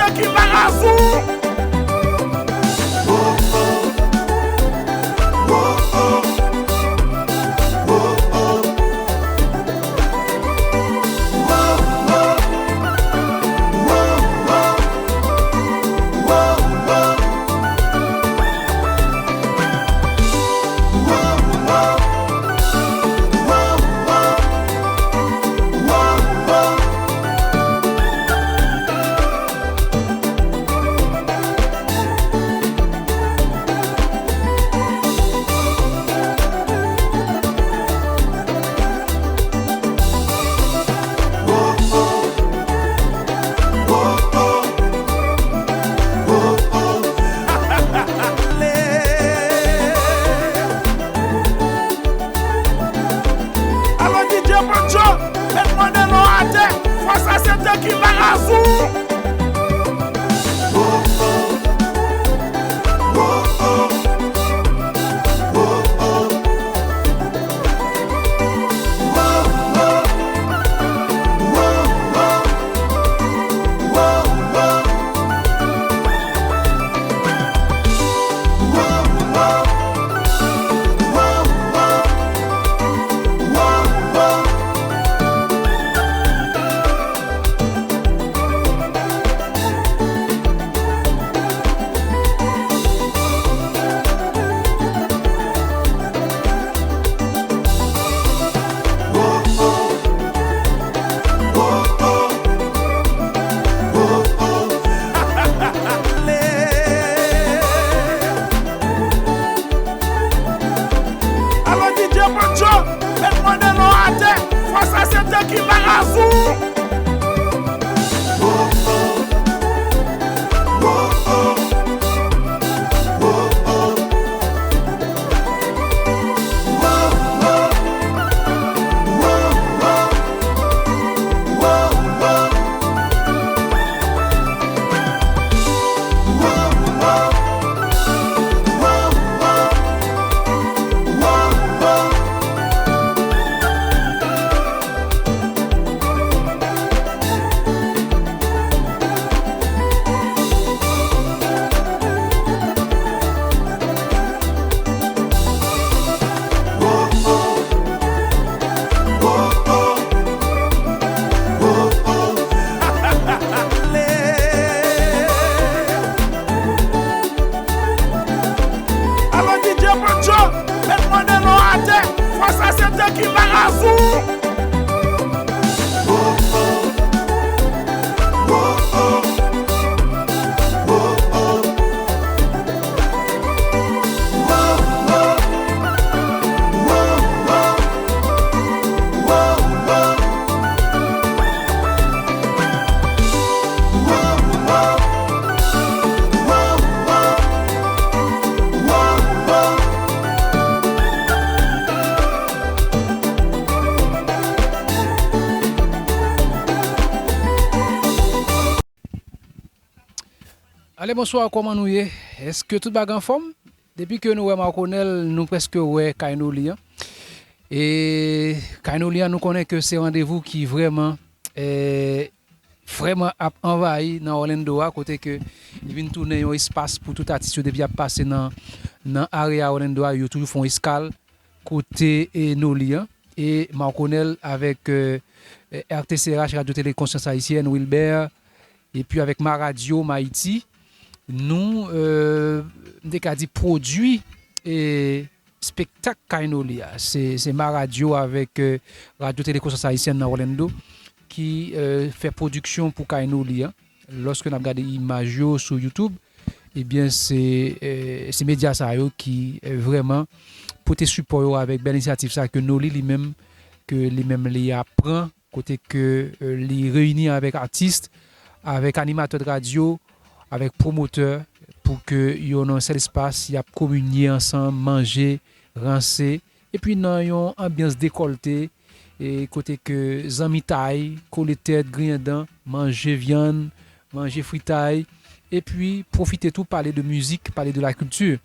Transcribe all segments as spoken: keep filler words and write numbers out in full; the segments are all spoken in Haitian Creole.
Ki pa razon. Alò D J Pancho, met mande non atè, fò sa se te ki la razon. Alò D J Pancho, met mande non atè, fò sa se te ki la razon. Alò D J Pancho, met mande non atè, fò sa se te ki la razon. Ale, bonswa, kòman nou ye? Èske tout bagay anfòm? Depi ke nou wè Marconel, nou prèske wè Kay Noli an. E Kay Noli an, nou konnen ke se randevou ki vrèman, eh, vrèman ap anvayi nan Orlando a, kote ke li vin tounen yon espas pou tout atis yo depi y ap pase nan, nan area Orlando a, yo toujou fè yon eskal kote, eh, Noli an. E Marconel avèk, eh, R T C R H, Radio Télé Conscience Haïtienne, Wilbert, epi avèk Ma Radio, Ma Haiti, nou, eh, m te ka di pwodui, eh, spektak Kay Noli a. Se, se Ma Radio avèk, eh, Radio Télé Conscience Haïtienne nan Orlando ki, eh, fè pwodiksyon pou Kay Noli a. Lòske n ap gade imaj yo sou YouTube, ebyen, se, eh, se medya sa yo ki, eh, vrèman pote sipò yo avèk bèl inisyativ sa ke Noli li menm, ke li menm li ap pran, kote ke, eh, li reyini avèk atis, avèk animatè de radyo, avèk pwomotè, pou ke yo nan yon sèl espas, y ap kominye ansanm, manje, ranse, epi nan yon anbyans dekòlte, e kote ke zanmitay, kole tèt, griyen dan, manje vyann, manje fritay, epi pwofite tou pale de mizik, pale de la kilti.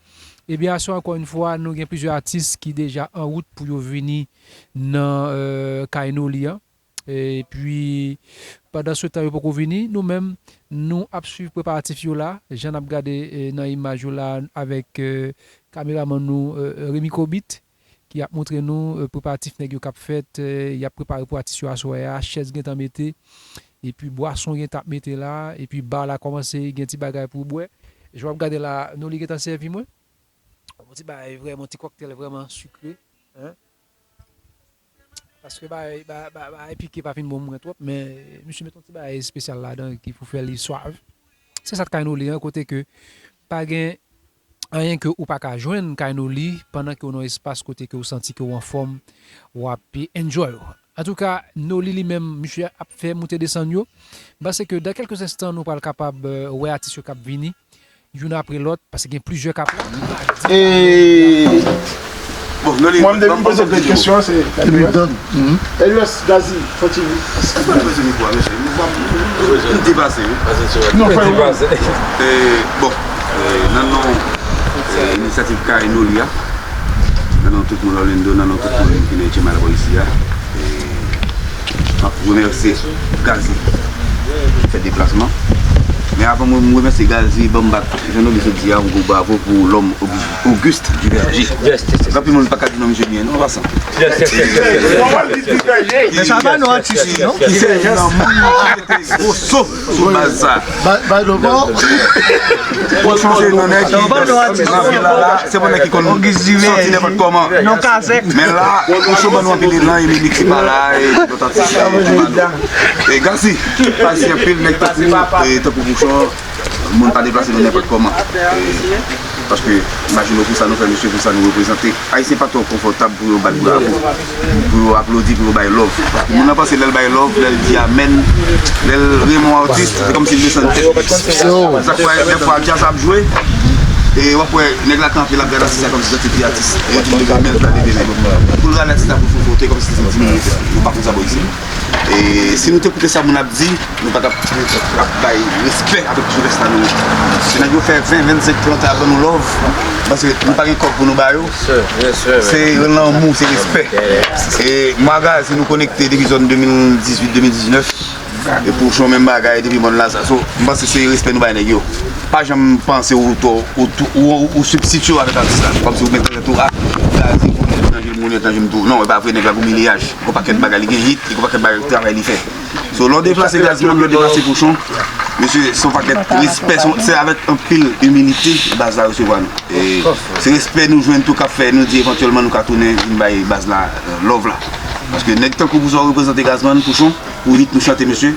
Ebyen, aswè ankò yon fwa, nou gen plizyè atis ki deja an wout pou yo vini nan, eh, Kay Noli an. Epi, pandan se tan yo poko vini, nou menm, nou ap swiv preparatif yo la, jan n ap gade, e, nan imaj yo la, avèk, e, kameramann nou, e, Remy Cobit, ki ap montre nou, e, preparatif nèg yo k ap fèt, e, y ap prepare pou atis yo aswè a, chèz gentan mete, epi bwason gentan ap mete la, epi ba la kòmanse gen ti bagay pou bwè. Jan w ap gade la, Nolly gentan sèvi mwen. Yon ti bagay vrèman, ti kòktèl vrèman sikre, hein. Paske bagay, ba-, ba-, bagay pike pa fin bon mwen twòp, men misye met yon ti bagay espesyal ladan ki pou fè li swav. Se sa k kay Nolly an, kote ke pa gen anyen ke ou pa ka jwenn kay Nolly pandan ke w nan yon espas kote ke w santi ke w anfòm, w ap enjoy. Antouka, Nolly li menm, misye ap fè moute desann yo. M panse ke dan kèlkes enstan, nou pral kapab, e, wè atis yo k ap vini, youn apre lòt, paske gen plizyè k ap la. E, bon, Nolly, mwen, m te vin poze kèk kesyon, se Elias, Gazi, fò ti. Èske mwen bezwen mikwo a, mesye? Mikwo a, m depase, wi. Non, fè yon. E, bon, e, nan non, e, inisyativ kay Nolly a, nan non tout moun Orlando, nan non tout moun ki nan etye Malabo isi a, e, m ap remèsye Gazi fè deplasman. Men avan mwen remèsye Gazi, ban m bat, jan Nolly sot di a, yon gwo bravo pou lòm Auguste Duverger. Gen anpil moun pa ka di non misye byen, non, an pasan. Men sa pa non atis li, non? Ki se nan moun yo ki mete gwo so sou baz sa. Ba, ba, non, bon. Franchman, se yon nèg ki nan vil la, se yon nèg ki konn sòti nenpòt kòman. Men la, Pouchon ban nou anpil elan, e Mimik se pa la, e lòt atis, e Jumano. E Gazi, pase anpil nèg tankou, e tankou Pouchon, moun pa deplase nou nenpòt kòman. E, paske, imajine w pou sa nou fè, mesye, pou sa nou reprezante. Ayisyen pa twò konfòtab pou yo bat bravo, pou yo aplodi, pou yo bay love. Paske moun nan panse lè l bay love, lè l di amèn, lè l renmen yon atis, se kòmsi l desann tèt li. Sa k fè, dèfwa, djaz ap jwe, e w ap wè nèg la kanpe, l ap gade atis la kòmsi se te pi atis. Yo di l leve men, l pral leve men. Pou l rale atis la pou l fè yon foto, kòmsi se te diminye tèt li. Nou pa konn sa bò isit. E si nou te koute sa moun ap di, nou pa t ap, ap bay respè avèk jounès la nou ye. Se nèg yo fè ven, vennsenk, trant avan nou love, paske nou pa gen kòb pou nou ba yo. Se lanmou, se respè. E Magazi, nou konekte depi zòn de mil dizuit, de mil diznèf. E Pouchon menm bagay depi mòn Laza. So, m panse se respè nou bay nèg yo. Pa janm panse ou twò, ou, ou, ou, ou sibstitye w avèk atis la. Kòmsi ou mete tèt ou a, Gazi, ou mete nan je m, ou mete nan je m tou. Non, e pa vre, nèg la gon miliyaj. Gon pakèt bagay li gen hit, e gon pakèt bagay travay li fè. So, lè w deplase Gazman, lè w deplase Pouchon, mesye, se yon pakèt respè, se yon, se avèk anpil imilite baz la resevwa nou. E se respè nou jwenn tou k ap fè nou di evantyèlman nou ka tounen vin bay baz la, e, love la. Paske nèg tankou Pouchon reprezante Gazman, Pouchon, pou hit nou chante, mesye,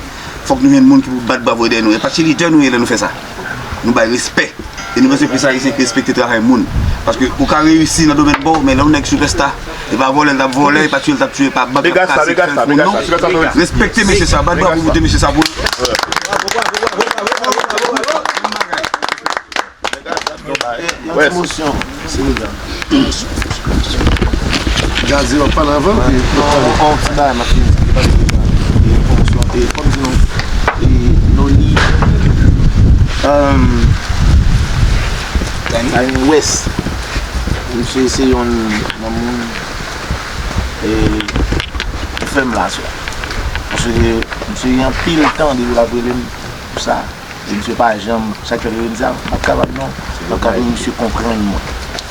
fòk nou jwenn moun ki pou bat bravo dèyè nou. E pa cheerleader nou ye lè nou fè sa. Nou bay respè. E nou panse plis Ayisyen ki respekte travay moun. Paske ou ka reyisi nan domèn pa w, men lè yon nèg sipèsta, e pa vòlè l t ap vòlè, e pa tiye l t ap tiye, e pa bank l ap kase, ki fè l pou nou. Respekte mesye sa, bat bravo pou de mesye sa pou nou. Yon ti mosyon. Gazi w ap pale anvan. Non, yon ti bagay m ap fini. E, kòm di nou, e, Nolly, Tiny West. Misye se yonn nan moun, e, ki fè m la aswè. Paske misye gen anpil tan depi l ap rele m pou sa. E misye pa janm, chak fwa li rele m sa, m p ap kapab non. M p ap kapab, misye konprann mwen.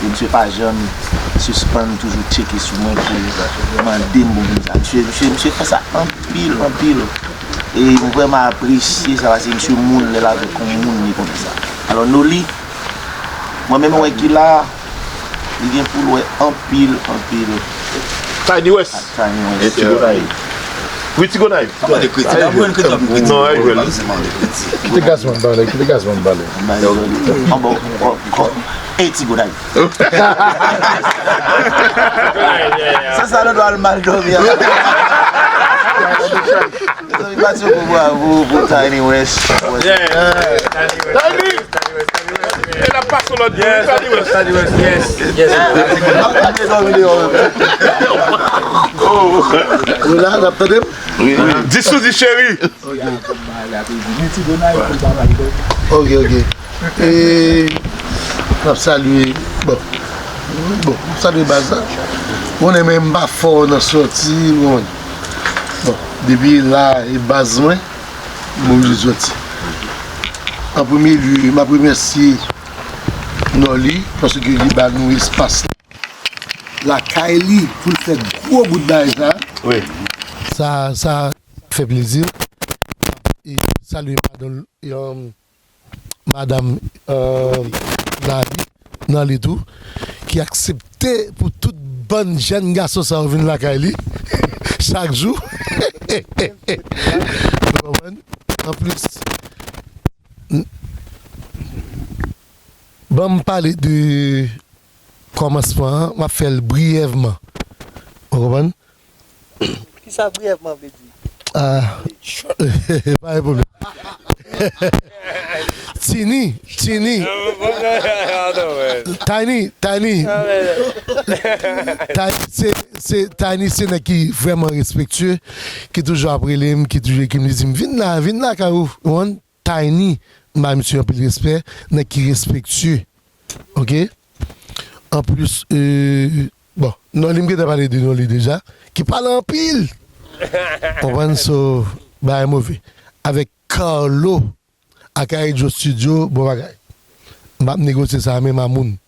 E misye pa janm sispann toujou tcheke sou mwen pou mande m pou m vin sa. Misye, misye, misye fè sa anpil, anpil. E m vrèman apresye sa, paske misye moun, lè l avèk yon moun, li konn fè sa. Alò, Nolly, mwen menm, mwen ki la, li gen pou l wè anpil, anpil. Tiny West. Tiny West. E Ti Gonaiv. Wi, Ti Gonaiv. Kòman de kredi? Nan mwen, kredi ap kredi. Non, e jwèl. Kite Gazman pale, kite Gazman pale. An bon, bon, bon. E Ti Gonaiv. Se sa nou dwe al mal dòmi an. Mezanmi, pase yon gwo bravo pou Tiny West. Tiny! E l ap pase lòt bò, wi, Tiny West. Tiny West, yes, yes. Ou la, n ap tande m? Wi, wi. Dis sou dis, cheri. Ok, ok. E, n ap salye, bon. Bon, n ap salye baz la. Ou konnen, men m pa fò nan sòti, ou konnen. Bon. Depi la e baz mwen, m oblije soti. An premye lye, m ap remèsye Nolly paske li ba nou espas la lakay li pou l fè gwo bout bagay sa. Wi. Sa, sa fè plezi. E salye madanm, e, um, madanm, euh, Nali, Nali tou, ki aksepte pou tout bann jèn gason sa yo vin lakay li chak jou. Ou konprann? Anplis, n-, ban m pale de kòmansman an, m ap fè l briyèvman. Ou konprann? Kisa briyèvman vle di? Ah, pa gen pwoblèm. Tini, Tini. Tiny, Tiny. Tiny, se, se, Tiny se nèg ki vrèman respektye, ki toujou ap rele m, ki toujou ekri m, li di m, "Vin la, vin lakay ou." Ou konprann? Tiny, m ba misye anpil respè, nèg ki respektye. Oke? Anplis, euh, bon, Nolly, m gentan pale de Nolly deja, ki pale anpil. Konprann, so, bagay move. Avèk Carlo, Akari Joe Studio, bon bagay. M p ap negosye sa, menm a moun.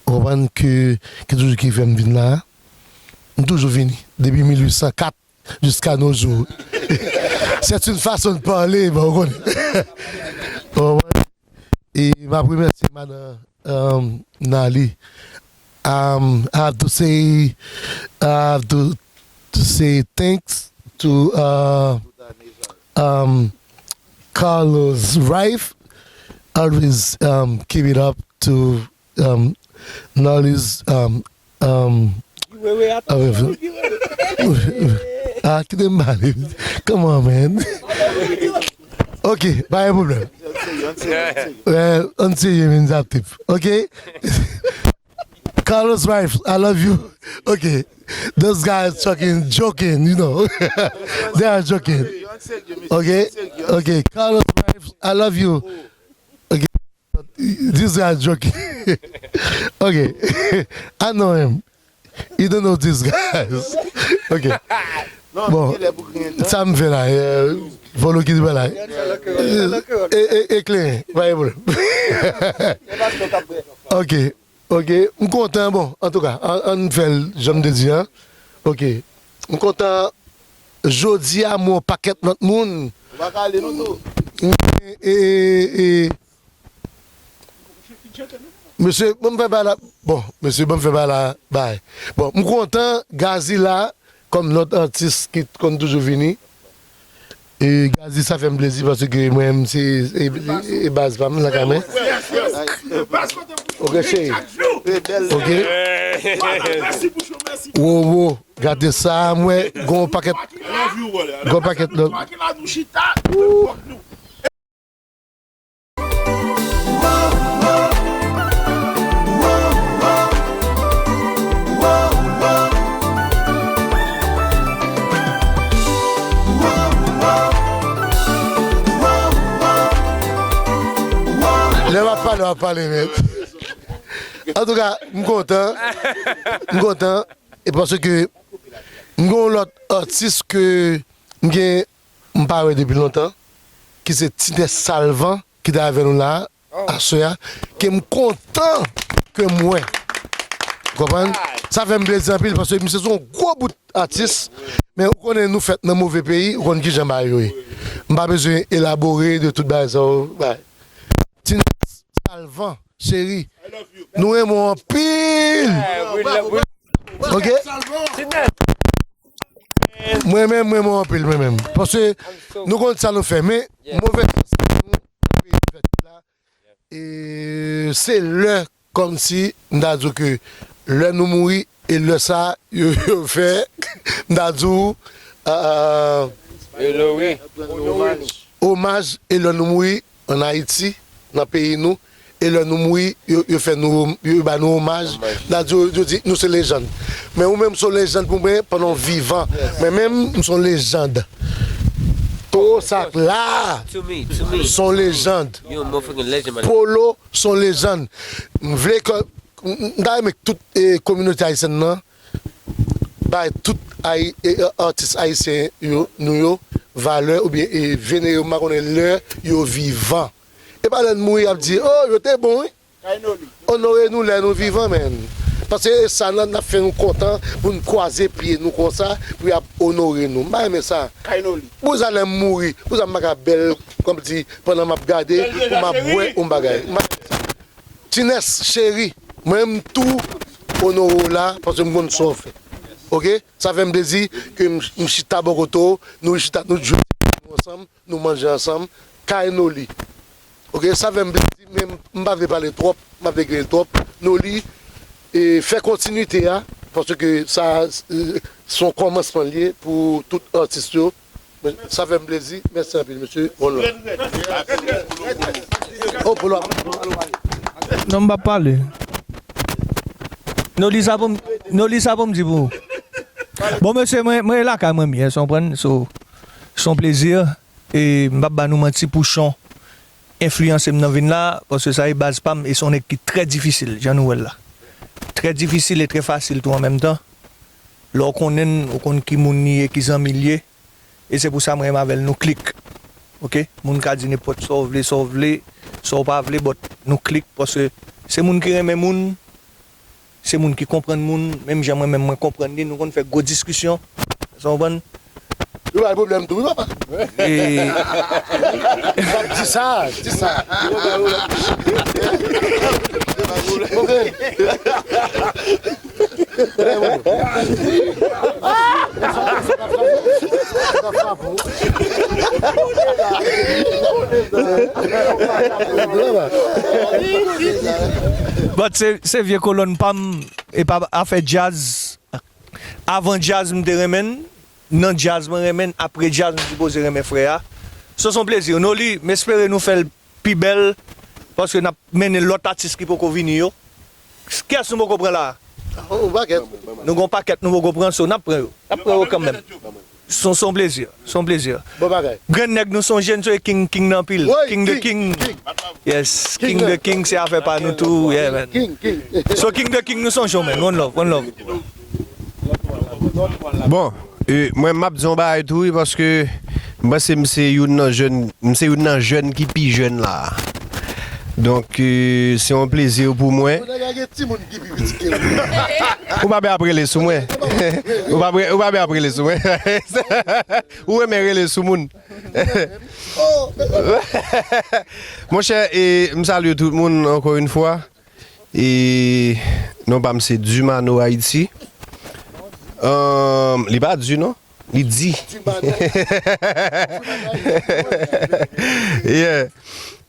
Ou konprann ke, ki toujou ki fè m vin la. M toujou vini, depi mil uit san kat jusqu'à nos jours. C'est une façon de parler, bon, ou konnen. Ou konprann? E m ap remèsye madan, um, Nali. Um, I have to say, I have to, to say thanks to, uh, um, Carlos Rife. Always, um, keep it up to, um, Nali's, um, um, ah, kite m pale. Come on, man. Ok, pa gen pwoblèm. Ann serye, menm, Zap Tip. Ok? Carlos Rife, I love you. Ok. Those guys talking, joking, you know. They are joking. Ok? Ok. Carlos Rife, I love you. Ok. This guy is joking. Ok. I know him. You don't know these guys. Ok. Bon, sa m fè la, euh, volo ki fè la. E, e, e kleren, pa gen pwoblèm. Ok, ok. M kontan, bon, antouka, ann, ann fè l jan m te di an. Ok. M kontan, jodi a, m wè yon pakèt lòt moun. E, e, e, Mesye, ban m fè bagay la. Bon, mesye, ban m fè bagay la, bay. Bon, m kontan Gazzy la, kòm lòt atis ki konn toujou vini. E Gazzy, sa fè m plezi paske mwen menm, se, e, e, e baz pa m nan ka men. Ok, cheri. Ok. Wo, wo, gade sa, mwen, gon pakèt, gon pakèt lòt. Lè w ap pale, w ap pale nèt. Antouka, m kontan. M kontan. E paske m gen yon lòt atis ke m gen, m pa wè depi lontan, ki se Tinès Salvan, ki te avè nou la, aswè a, ke m kontan ke m wè. Ou konprann? Sa fè m plezi anpil, paske misye se yon gwo bout atis, men ou konnen nou fèt nan move peyi, ou konn kijan bagay yo ye. M pa bezwen elabore de tout bagay sa yo, bay. Tinès Salvan, cheri, nou renmen w anpil. Ok? Mwen menm, mwen, mwen anpil, mwen menm. Paske nou konn sa nou fè, men move sans nou nan peyi fèt la. E se lè, kòmsi, m ta di w ke lè nou mouri, e lè sa, yo, yo fè, m ta di w, euh, omaj, e lè nou mouri, ann Ayiti, nan peyi nou, e lè nou mouri, yo, yo fè nou, yo ba nou omaj, m ta di yo, yo di nou se lejann. Men ou menm se yon lejann pou mwen pandan w vivan. Mwen menm, m se yon lejann. Towo sa k la, se yon lejann. Polo, se yon lejann. M vle ke, m, m ta renmen ke tout, eh, kominote ayisyèn nan, bay tout ayi, e, e, atis ayisyen yo, nou yo, valè oubyen e, venere yo, m pa konnen lè yo vivan. E pa lè n mouri y ap di, o, yo te bon, wi. Onore nou lè nou vivan, menn. Paske e sa n, n ap fè nou kontan pou n kwaze pye nou konsa, pou y ap onore nou. M pa renmen sa. Poukisa lè m mouri, poukisa m pa ka bèl, kòmsi pandan m ap gade, ou m ap bwè, ou m bagay. M pa renmen sa. Tinès cheri, mwen m tou onore w la, paske m konn sa w fè. Oke? Sa fè m plezi ke m, m chita bò kote w, nou chita, nou jwe ansanm, nou manje ansanm, kay Noli. Oke, sa fè m plezi, men m pa vle pale twòp, m pa vle genyen twòp. Noli, e, fè kontinite a, paske sa, e, se yon kòmansman l ye pou tout atis yo. Men sa fè m plezi. Mèsi anpil, mesye. One love. Oh, polo. Non, m p ap pale. Noli sa pou m, Noli sa pou m di pou ou. Bon, mesye, mwen, mwen lakay mwen byen, se w konprann? So, se yon plezi. E m p ap ba nou manti, Pouchon enfliyanse m nan vin la, paske sa e baz pa m, e se yon nèg ki trè difisil, jan nou wè l la. Trè difisil e trè fasil tou an menm tan. Lè w konnen l, ou konn ki moun li ye, ki zanmi l ye. E se pou sa mwen menm avè l, nou klik. Oke? Moun ka di nenpòt sa w vle, sa w vle, sa w pa vle, but nou klik, paske se moun ki renmen moun, se moun ki konprann moun, menm jan mwen menm mwen konprann li, nou konn fè gwo diskisyon. Sa w konprann? Yo bay pwoblèm tou, wi, papa. E w ap di sa, di sa. Ok. But se, se vye kolòn pa m, e pa afè djaz. Avan djaz, m te renmen l. Nan djaz, mwen renmen l. Apre djaz, m sipoze renmen frè a. So, se yon plezi. Noli, m espere nou fè l pi bèl, paske n ap mennen lòt atis ki poko vini yo. Kiyès nou poko pran la? Oh, yon pakèt. Nou gon pakèt nou poko pran, so n ap pran yo. N ap pran yo kanmenm. Se, se yon plezi. Se yon plezi. Bon bagay. Grenn nèg nou sonje n, se King, King nan anpil. King the King. Yes, King the King, se afè pa nou tou. Yeah, man. King, King. So, King the King, nou sonje w, man. One love, one love. Bon, e, mwen m ap di yon bagay tou, wi, paske m panse m se youn nan jèn, m se youn nan jèn ki pi jèn la. Donk, e, se yon plezi pou mwen. Ou pa byen ap rele sou mwen. Ou pa byen, ou pa byen ap rele sou mwen. Ou renmen rele sou moun. Monchè, e, m salye tout moun ankò yon fwa. E non pa m se Dumano Haïti. Ahn, li pa di non, li di. Yeah.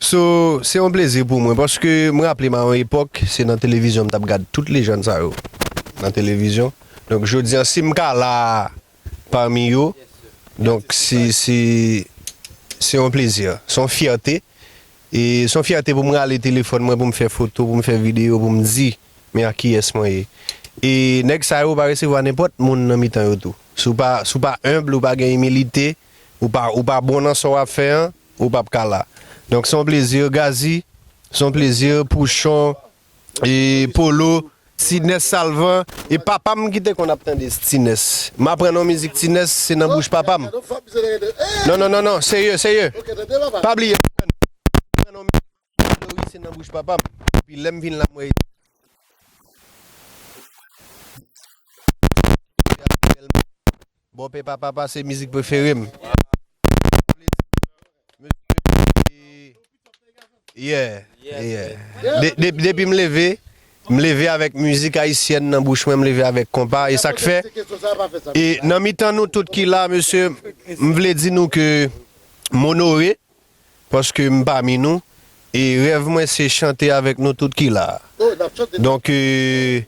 So, se yon plezi pou mwen, paske m raple m a yon epòk, se nan televizyon m t ap gad tout lejand sa yo. Nan televizyon. Donk, jodi a, si m ka la pami yo, donk, se, se, se yon plezi, se yon fyète. E se yon fyète pou m rale telefòn mwen, pou m fè foto, pou m fè videyo, pou m di, men a kiyès mwen ye. E nèg sa yo pa resevwa nenpòt moun nan mitan yo tou. Si w pa, si w pa enb, ou pa gen imilite, ou pa, ou pa bon nan sa w ap fè an, ou p ap ka la. Donk, se yon plezi, Gazi, se yon plezi, Pouchon, e Polo, Tinès Salvan, e papa m ki te konn ap tande Tinès. M aprann yon mizik Tinès, se nan bouch papa m. Non, non, non, non, serye, serye. Pa bliye, m aprann yon mizik Lori, se nan bouch papa m. Epi lè m vin la, m wè Bòpè pa papa se mizik prefere m. Yeah, yeah. De- de- Depi m leve, m leve avèk mizik ayisyèn nan bouch mwen, m leve avèk konpa, e sa k fè, e nan mitan nou tout ki la, mesye, m vle di nou ke m onore, paske m pami nou, e rèv mwen se chante avèk nou tout ki la a. Donk, e,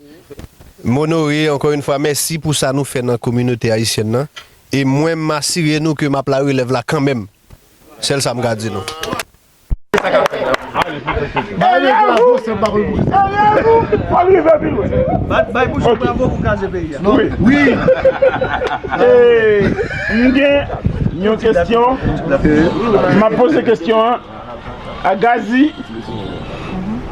m onore, ankò yon fwa, mèsi pou sa nou fè nan kominote ayisyèn nan. E mwen, m asire nou ke m ap la relèv la kanmenm. Sèl sa m ka di nou. Bay Pouchon bravo pou kraze peyi a. Wi. Wi. E, m gen yon kesyon. M ap poze kesyon an a Gazi.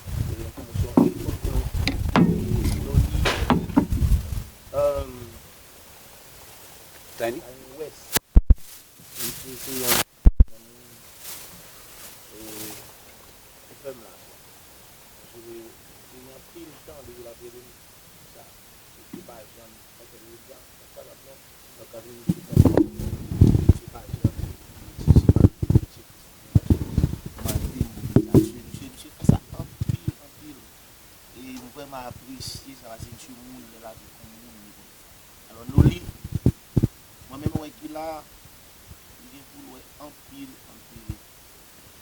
E yon pwomosyon, e pwomosyon, Noli, um, Tiny West. Misye se yon nan moun, e, ki fè m la. Paske li gen anpil tan depi l ap rele m sa. Misye pa janm, pa fè l deja, pa fè l ap non. Donk, anvi misye fè m, misye pa janm, misye se pa, misye mande m pou m ta swiv misye, misye fè sa anpil. Mesye sa la se yon moun nan lavi, yon moun li ye. Alò, Nolly, mwen menm wè ki la, li gen pou l wè anpil, anpil.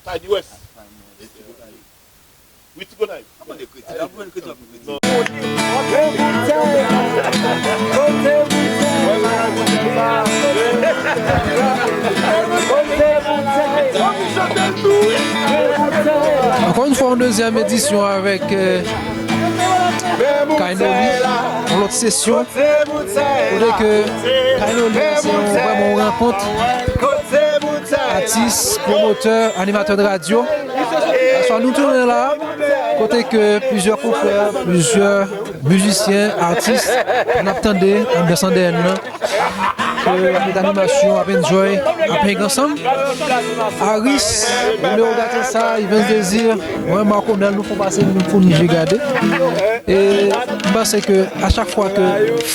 Tiny West. Tiny West. Wi, ti Gonaiv. Kote boutèy la? Kote boutèy? Ankò yon fwa, yon dezyèm edisyon avèk, euh, Kay Nolly, yon lòt sesyon. Kote ke Kay Nolly se yon, vrèman yon rankont atis, pwomotè, animatè de radyo. Aswè a nou tounen la, kote ke plizyè konfrè, plizyè mizisyen, atis, n ap tande anbyans an dèyè n nan. Ke met animasyon ap enjoy, ap hang ansanm. Aris, Romeo Gatesa, Yvens Désir, mwen Marc Onel, nou fon pase, nou founi je gade. E m panse ke a chak fwa ke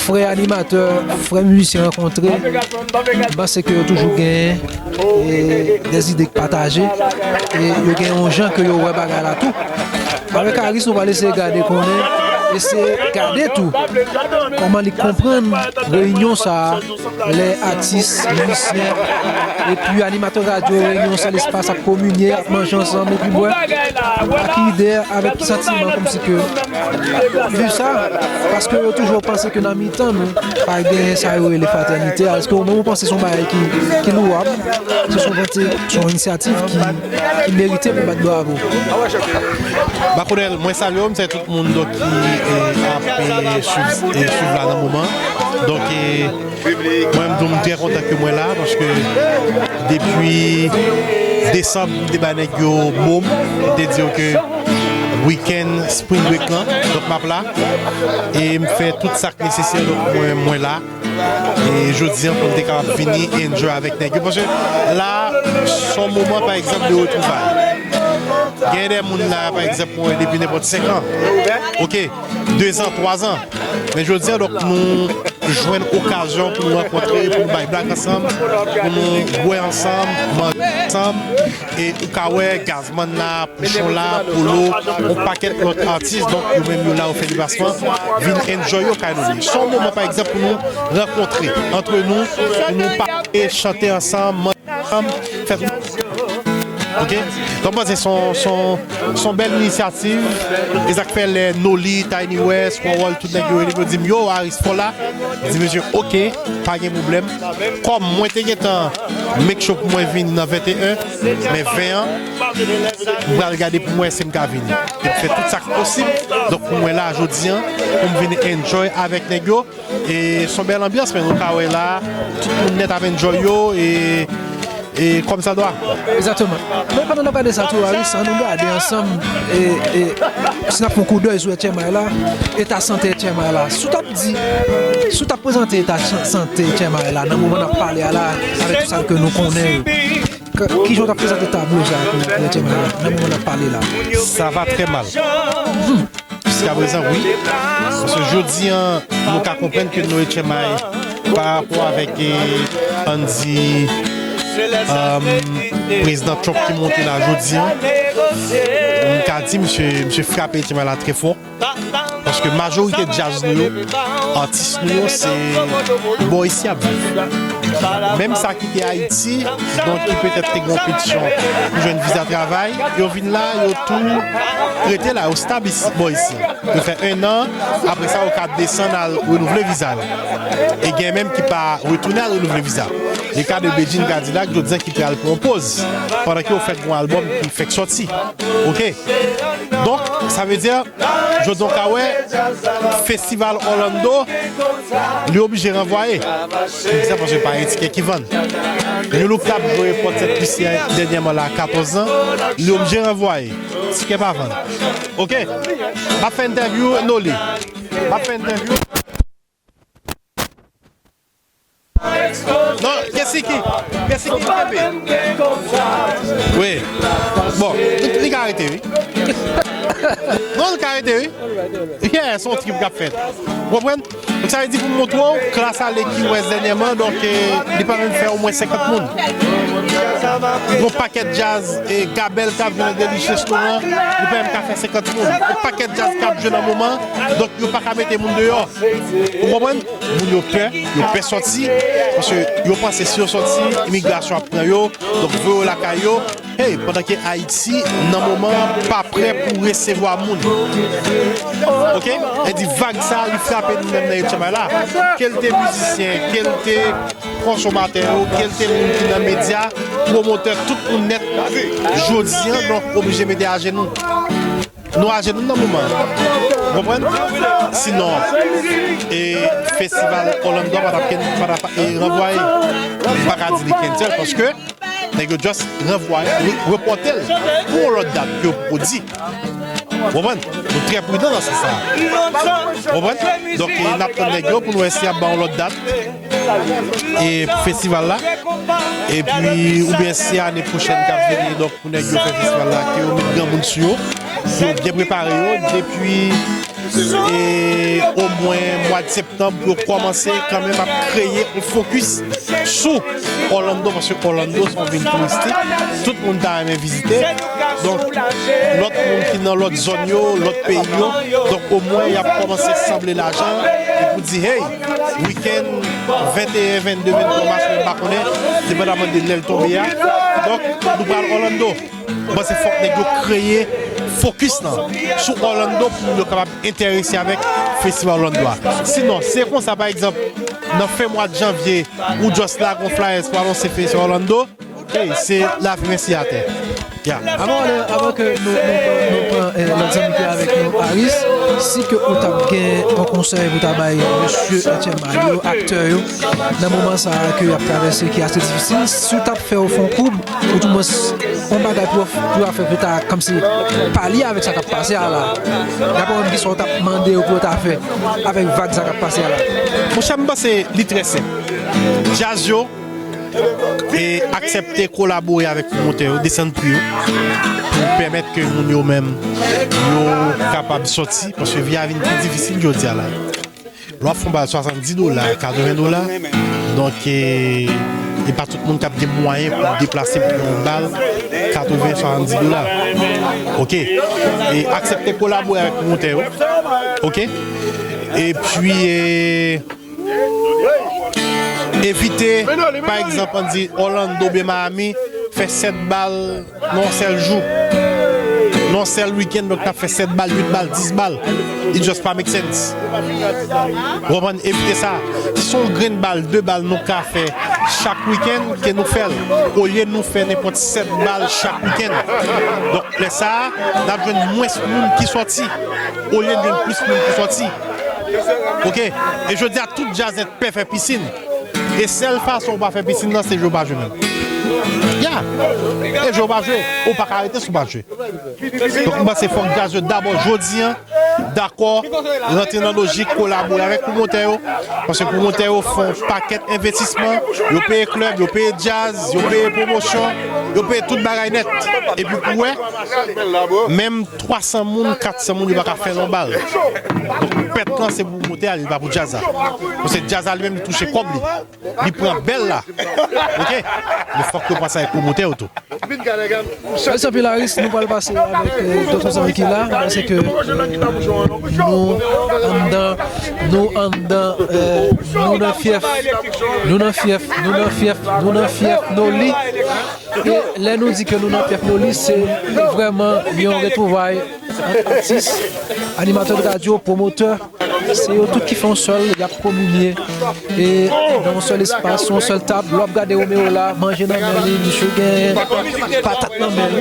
frè animatè, frè mizisyen rankontre, m panse ke yo toujou genyen e, dè ide k pataje, e yo gen yon jan ke yo wè bagay la tou. Avèk Aris, nou pral eseye gade konnen, eseye gade tou kòman li konprann reyinyon sa a, lè atis, mizisyen, epi animatè radyo, reyinyon se lespas ap kominye, ap manje ansanm, epi bwè, ak ide, avèk ki santiman, kòmsi ke viv sa, paske yo toujou panse ke nan mitan nou, pa gen sa yo rele fratènite a. Èske ou menm ou panse se yon bagay ki, ki lwab? Se yon vante, se yon inisyativ ki, ki merite pou bat bravo. Marc Onel, mwen salye w, m salye tout moun donk ki, eh, ap, eh, swiv, eh, swiv la nan moman. Donk, eh, mwen menm tou m trè kontan ke mwen la, paske depi desanm, m te bay nèg yo mo m, m te di yo ke wikenn spring break lan, donk m ap la. E m fè tout sa k nesesè, donk mwen, mwen la. E jodi an, pou m te kapab vini enjoy avèk nèg yo. Paske la, se yon moman, pa egzanp, de retwouvay. Gen de moun la, pa egzanp, mwen wè depi nenpòt senk an. Oke, de zan, twa zan. Men jodi an, donk, nou jwenn okazyon pou nou rankontre, pou nou bay blag ansanm, pou nou bwè ansanm, manje ansanm. E ou ka wè Gazman la, Pouchon la, Polo, yon pakèt lòt atis, donk, yo menm yo la, yo fè deplasman, vin enjoy yo kay nou ye. Se yon moman, pa egzanp, pou nou rankontre antre nou, pou nou pale, chante ansanm, manje ansanm, fè tout. Oke? Donk, mwen panse se yon, se yon, se yon bèl inisyativ. E sa k fè lè Nolly, Tiny West, Wawòl, tout nèg yo rele m, yo di m, "Yo, Aris, fò la." M di, "Mesye, oke, pa gen pwoblèm." Kòm mwen te gentan make sure pou mwen vin nan venteyen, men ven an, m pral gade pou mwen si m ka vini. E m fè tout sa k posib. Donk, pou mwen la, jodi an, pou m vin enjoy avèk nèg yo. E se yon bèl anbyans, men nou ka wè la, tout moun nèt ap enjoy yo, e, e kòm sa dwa. Egzakteman. Men pandan n ap gade sa tou, Aris, ann nou gade ansanm, e, e, si n ap fè yon koudèy sou Etchemay la, eta sante Etchemay la. Si w t ap di, si w t ap prezante eta chan-, sante Etchemay la, nan moman n ap pale a la, avèk tout sa ke nou konnen yo, k-, kijan w t ap prezante tablo sa pou, pou Etchemay la, nan moman n ap pale la? Ça va très mal. Jiskaprezan, wi. Paske jodi an, nou ka konprann ke nou Etchemay pa rapò avèk, eh, ann di, um, prezidan Trump ki monte la jodi an. M ka di, misye, misye frape Etchemay la trè fò. Paske majorite djaz nou yo, atis nou yo, se bò isi y ap viv. Menm sa ki te Ayiti, donk ki petèt te gen yon petisyon pou jwenn viza travay, yo vin la, yo tou rete la, yo stab isi, bò isi. Yo fè en an, apre sa, yo ka desann al renouvle viza yo. E gen menm ki pa retounen al renouvle viza. E ka de Bedjine Cadillac, jodi an ki pral pran yon poz, pandan ke yo fèk gen yon albòm ki fèk sòti. Oke? Donk, sa vle di, jodi an w ka wè, festival Orlando, li oblije ranvwaye. Poukisa? Paske pa gen tikè ki vann. Nu-look t ap jwe Port Sainte Lucie dènyèman la, katòz an, li oblije ranvwaye. Tikè pa vann. Oke? M ap fè entèvyou Nolly. M ap fè entèvyou. Non, Kesiki. Kesiki kenbe. Wi. Bon, li, li ka rete, wi. Non, li ka rete, wi. Yeah, se yon trip k ap fèt. Ou konprann? Donk, sa vle di pou m montre w, Klass ale Key West dènyèman, donk, eh, li pa menm fè omwen senkant moun. Gon pakèt djaz e Gabèl k ap jwe nan Delish Restaurant, li pa menm ka fè senkant moun. Gon pakèt djaz k ap jwe nan moman, donk yo pa ka mete moun deyò. Ou konprann? Moun yo pè, yo pè sòti, paske yo panse si yo sòti, imigrasyon ap pran yo, donk voye yo lakay yo. Hey, pandan ke Ayiti, nan moman an, pa prè pou resevwa moun. Oke? E di vag sa, li frape nou menm nan etchanmay la. Ke l te mizisyen, ke l te konsomatè yo, ke l te moun ki nan medya, pwomotè, tout moun nèt, jodi an, donk, oblije mete ajenou. Nou ajenou nan moman an. Ou konprann? Sinon, e, festival Orlando pa t ap ken-, pa t ap, e, ranvwaye. M pa ka di li cancel paske nèg yo just ranvwaye, re-, repòte l pou yon lòt dat ke yo poko di. Ou konprann? Nou trè pridan nan sans sa a. Ou konprann? Donk, e, n ap tann nèg yo pou n wè si y ap ba yon lòt dat e festival la. Epi, oubyen si ane pwochèn k ap vini, donk, pou nèg yo fè festival la, ke yo met granmoun sou yo, pou yo byen prepare yo, depi, e, omwen mwa de septanm, pou yo kòmanse kanmenm ap kreye yon fokis sou Orlando, paske Orlando se yon vil touristik, tout moun ta renmen vizite. Donk, lòt moun ki nan lòt zòn yo, lòt peyi yo, donk, omwen, y ap kòmanse sanble lajan, e pou di, hey, wikenn venteyen, vennde, venntwa mas, mwen pa konnen, depandaman de lè l tonbe a. Donk, nou pral Orlando. M panse fòk nèg yo kreye fokis lan sou Orlando pou moun yo kapab enterese avèk festival Orlando a. Sinon, si se konsa, pa egzanp, nan fen mwa de janvye, ou just lage yon flyers pou anonse festival Orlando, hey, se lavi mèsi atè. Ya. Avan, avan ke nou, nou, nou pran, eh, lòt zanmi ki avèk nou, Aris, si ke ou t ap gen yon konsèy pou ta bay mesye Etchanmay yo, aktè yo, nan moman sa a ke y ap travèse, ki ase difisil, si w t ap fè yo fè yon koub, ou toumwens yon bagay pou yo, pou yo fè, pou ta kòmsi palye avèk sa k ap pase a la, daprè ou menm, kisa w t ap mande yo pou yo ta fè avèk vag sa k ap pase a la? Monchè, m panse li trè senp. Djaz yo, e aksepte kolabore avèk pwomotè yo, desann pri yo, pou pèmèt ke moun yo menm, yo kapab sòti, paske vi a vin pi difisil jodi a la. Lè w ap fè yon bal swasanndis dola, katreven dola, donk, e, e pa tout moun k ap gen mwayen pou deplase pou yon bal katreven, swasanndis dola. Oke. E aksepte kolabore avèk pwomotè yo. Oke. Epi, e, evite, pa egzanp, ann di Orlando oubyen Miami, fè sèt bal nan yon sèl jou, nan yon sèl wikenn, donk n ap fè sèt bal, uit bal, dis bal. It just pa make sense. Ou konprann? Evite sa. Si se yon grenn bal, de bal nou ka fè chak wikenn, ke nou fè l. Olye nou fè nenpòt sèt bal chak wikenn. Donk, lè sa a, n ap jwenn mwens moun ki sòti. Olye n jwenn plis moun ki sòti. Oke? E jodi a, tout djaz nèt pè fè pisin. E sèl fason ou pa fè pisin nan, se jwe ou pa jwe menm. Ya! E jwe ou pa jwe, ou pa ka rete si w pa jwe. Donk, m panse fòk djaz yo dabò jodi a, dakò, rantre nan lojik kolabore avèk pwomotè yo, paske pwomotè yo fè yon pakèt envestisman, yo peye klèb, yo peye djaz, yo peye pwomosyon, yo peye tout bagay nèt. Epi pou wè, menm twasan moun, katsan moun, yo pa ka fè nan yon bal. Donk, pèt lan, se pou pwomotè a, li pa pou djaz la. Paske djaz la, li menm, li touche kòb li. Li pran bèl la. Oke? Men fòk yo pase avèk pwomotè yo tou. Mèsi anpil, Aris. Nou pral pase avèk, euh, dòt zanmi ki la. Paske, euh, nou anndan, nou anndan, euh, nou nan fyèf. Nou nan fyèf, nou nan fyèf, nou nan fyèf, Noli. E lè nou di ke nou nan fyèf Noli, se vrèman yon retwouvay ant atis, animatè de radyo, pwomotè. Se yo tout ki fè yon sèl, y ap kominye. E nan yon sèl espas, sou yon sèl tab, lè w ap gade Romeo la, manje nan men li, misye gen patat nan men li.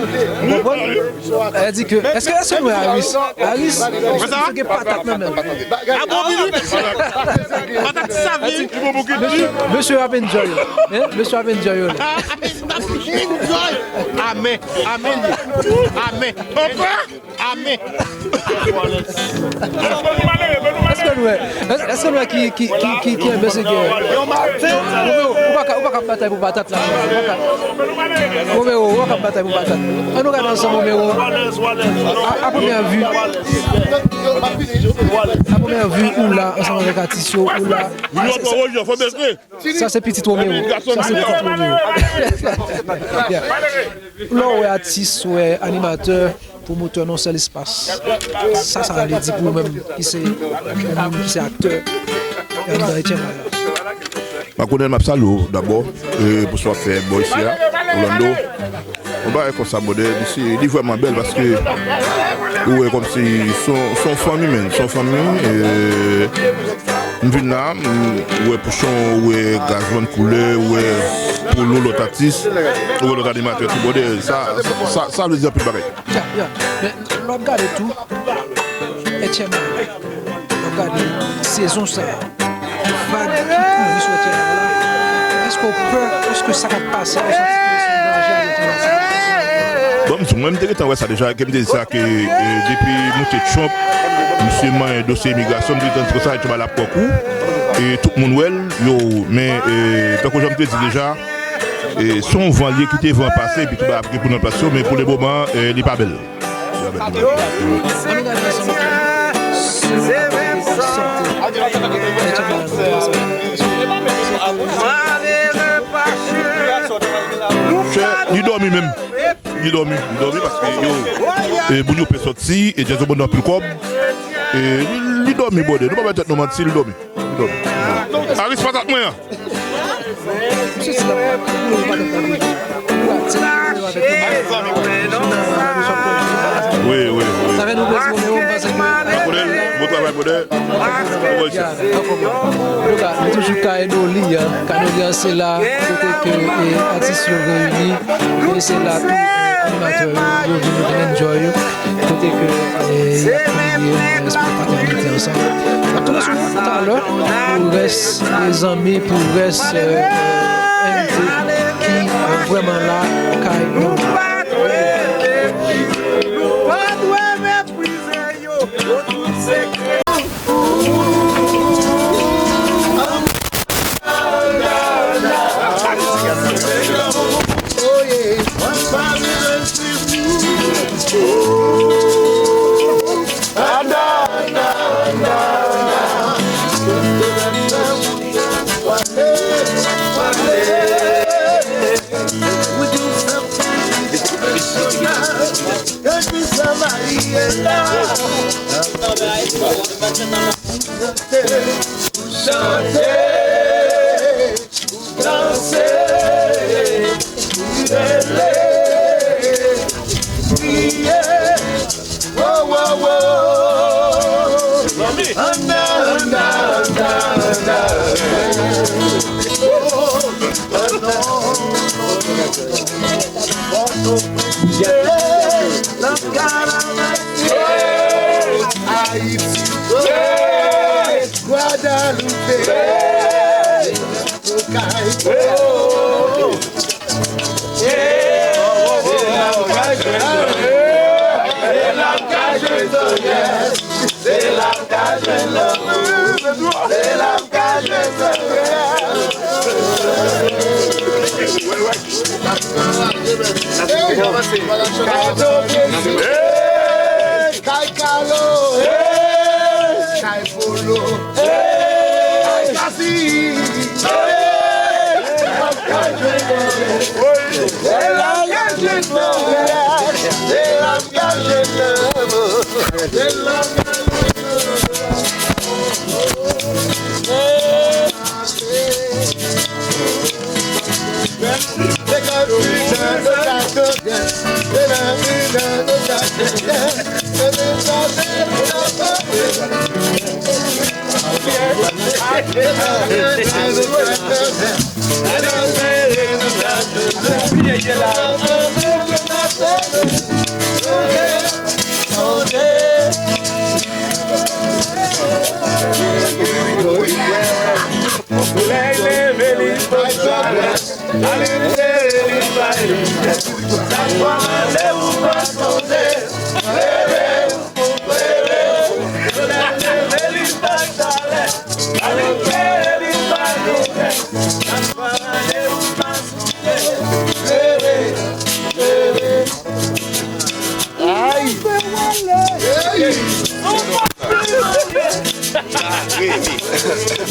Ou konprann? Sa di ke, èske, èske nou wè Aris? Aris, misye gen patat nan men li. Ah bon, wi, wi. Patat sa vini. Mesye, mesye ap enjoy yo. Hein? Mesye ap enjoy yo la. Enjoy. Amen. Amen. Amen. Amen. Èske nou wè, èske nou wè ki, ki, ki, ki, ki enben se kè? Romeo, ou pa ka, ou pa ka batay pou patat la. Ou pa ka. Romeo, ou pa ka batay pou patat. Ann nou gade ansanm, Romeo. A, a premyè vi, a premyè vi, ou la, ansanm avèk atis yo, ou la. Sa se pitit Romeo. Sa se pitit Romeo. Lè w wè atis, wè animatè, pwomotè nan yon sèl espas, sa, sa vle di pou ou menm ki se, ou menm ki se aktè anndan Etchen Bal la? Makonèl, m ap salye w dabò, e, pou sa w ap fè bò isi a, Orlando. Yon bagay konsa, brother, li se, li vrèman bèl paske ou wè kòmsi se yon, se yon fanmi, menn, se yon fanmi, e, m vin la, m wè Pouchon, ou wè Gazman Koulè, ou wè Polo, lòt atis, ou wè lòt animatè tou, brother, sa, sa, sa, sa vle di anpil bagay. Ya, ya. Men, lè w ap gade tou, Etchen Bal, lè w ap gade sezon sa a, vag ki kouvri sou Etchen Bal la, èske w pè, èske sa k ap pase, ou santi presyon nan jèn yo? Bon, m di w, mwen, m te gentan wè sa deja, ke m te di sa, ke, e, depi moute Trump, misye manyen dosye imigrasyon, m te gentan di konsa, Etchen Bal ap pran kou, e tout moun wè l, yo, men, e, tankou jan m te di deja, e, se yon van l ye, kite van pase, epi tout bagay ap gen pou nan plas yo, men pou le moman, e, li pa bèl. Li dòmi menm. Li dòmi, li dòmi paske yo, e, moun yo pè sòti, e Jason Bond anpil kòb. E li, li dòmi, brother. Nou pa bay tèt nou manti, li dòmi. Aris patat mwen an. Wi, wi, wi. Sa fè nou plezi, Romeo, m panse ke... Bon travay, brother. Antouka, nou toujou Kanoli, an. Kanoli an, se la kote ke, e, atis yo reyini. E se la tou, e, animatè yo, yo vin, yo vin enjoy yo. Kote ke, e, y ap konbine, e, espòs patènite ansanm. N ap tounen sou nou talè pou rès, e, zanmi, pou rès, e, e, envite ki, e, vrèman la kay nou. Chante, danse, rele, kriye, wo, wo, wo. Ann, ann, ann, ann, ann. Ayiti, Gwadaloupé, Okay. Se la m ka jwenn lanmou, se la m ka jwenn lanmou, se la m ka jwenn lanmou. Kay Kalo, kay Polo, kay Kasi. Solèy leve, li fè solèy, li bay limyè. Sa fwa mande ou pa sonje, klere ou pou klere. Solèy leve, li fè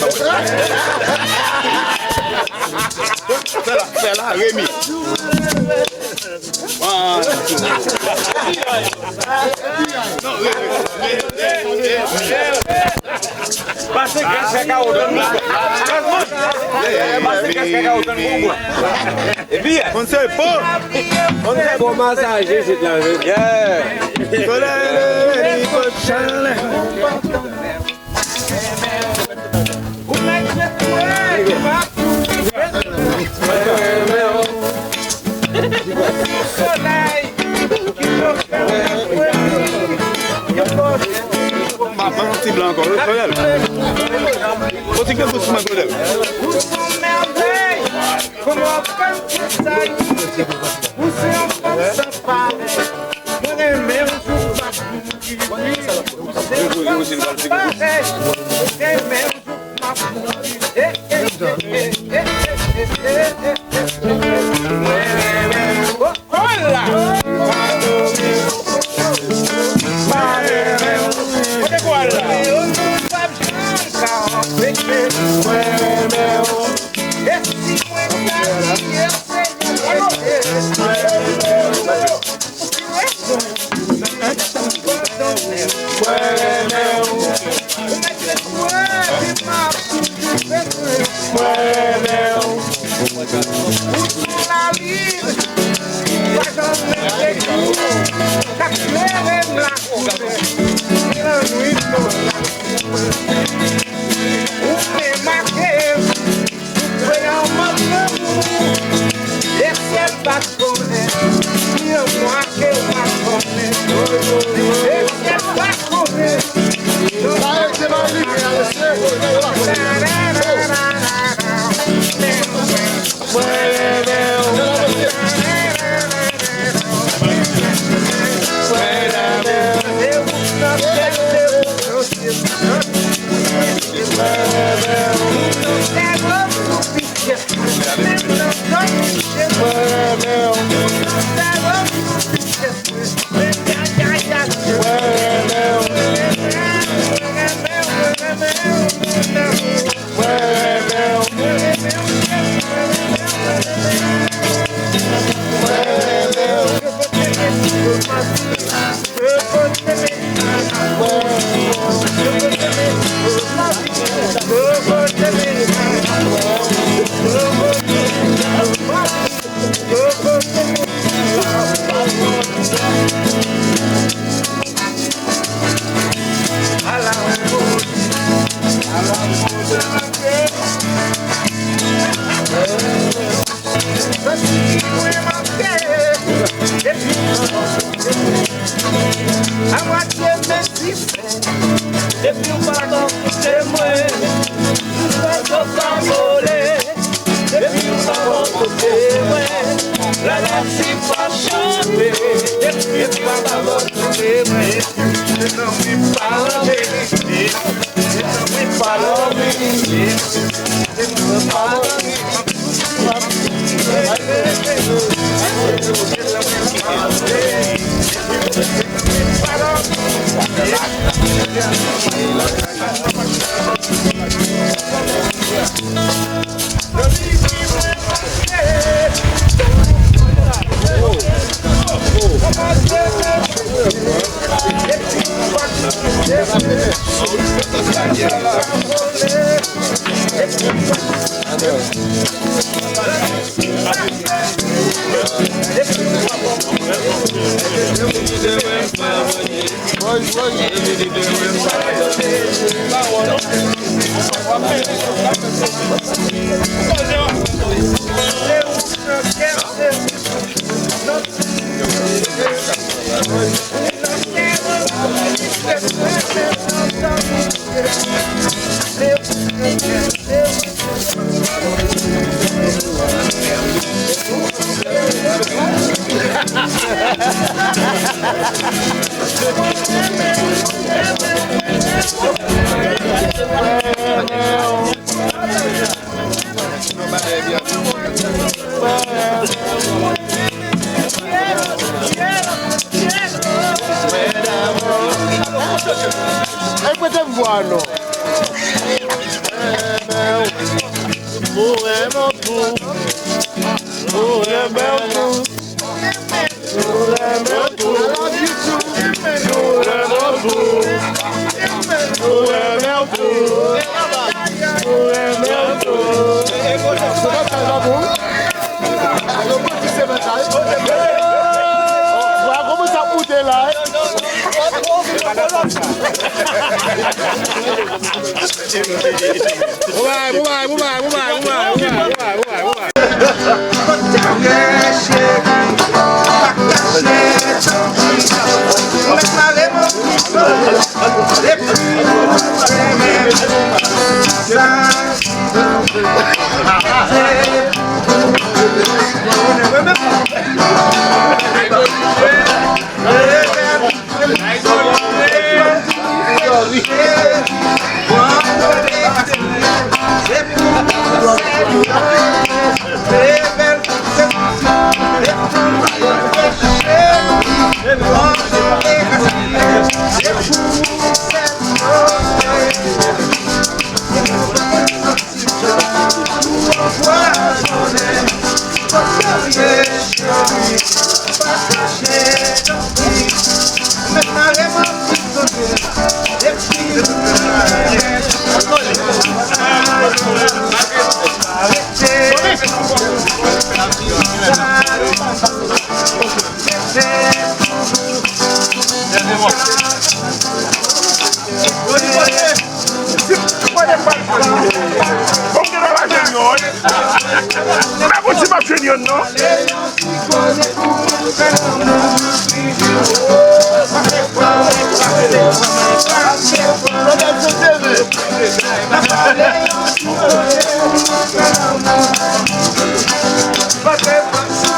Fè la, fè la, Remi. Pase grès kakawo, tann bon. Pase grès kakawo, tann bon. Epi, konn se po. Konn se po masaje, se la, wi. Yeah. Solèy leve, li pot chalè. Ma, ma, yon ti blan ankò, Claudel. Yon ti grenn dous pou mwen, Claudel. Kòman w ap fè m konsa? Ou se yon fanm san parèy. Mwen renmen w jou m ap mouri. Ou se yon fanm san parèy. Mwen renmen w jou m ap mouri. Eh, eh, eh. Mwen renmen w. Oh, oh la! Mwen renmen w. Kote kwa l la? Mwen renmen w. E si mwen ka kriye, Senyè, mwen renmen w. Mwen renmen w. Ou sou lalin, pa janm leve kou, k ap klere m lakou, ni lannwit solèy. Ou remake m, ou fè yon mòd lanmou, e syèl pa konnen, ni lanmwa ke w pa konnen, e syèl pa konnen. Depi w pa bò kote mwen, m fè zo pa vole. Depi w pa bò kote mwen, lalèsi pa chante. Depi w pa bò kote mwen, mezanmi pa anmeri, mezanmi pa anmeri, mezanmi pa anmeri.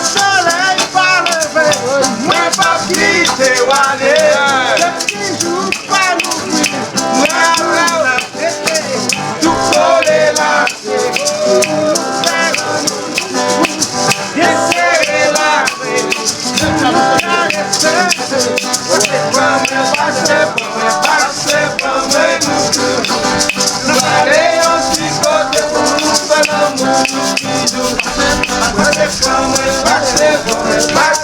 Solèy pa leve, mwen p ap kite w ale. Depi jou pa louvri, mwen avè w ap rete. Tou kole la, se pou nou fè lanmou. Byen sere la, se pou nou karese. Pase pran mwen, pase pran mwen, pase pran mwen, nou tou. Nou ale yon ti kote pou nou fè lanmou, nou tou. Pase pran mwen, pase pran mwen, pase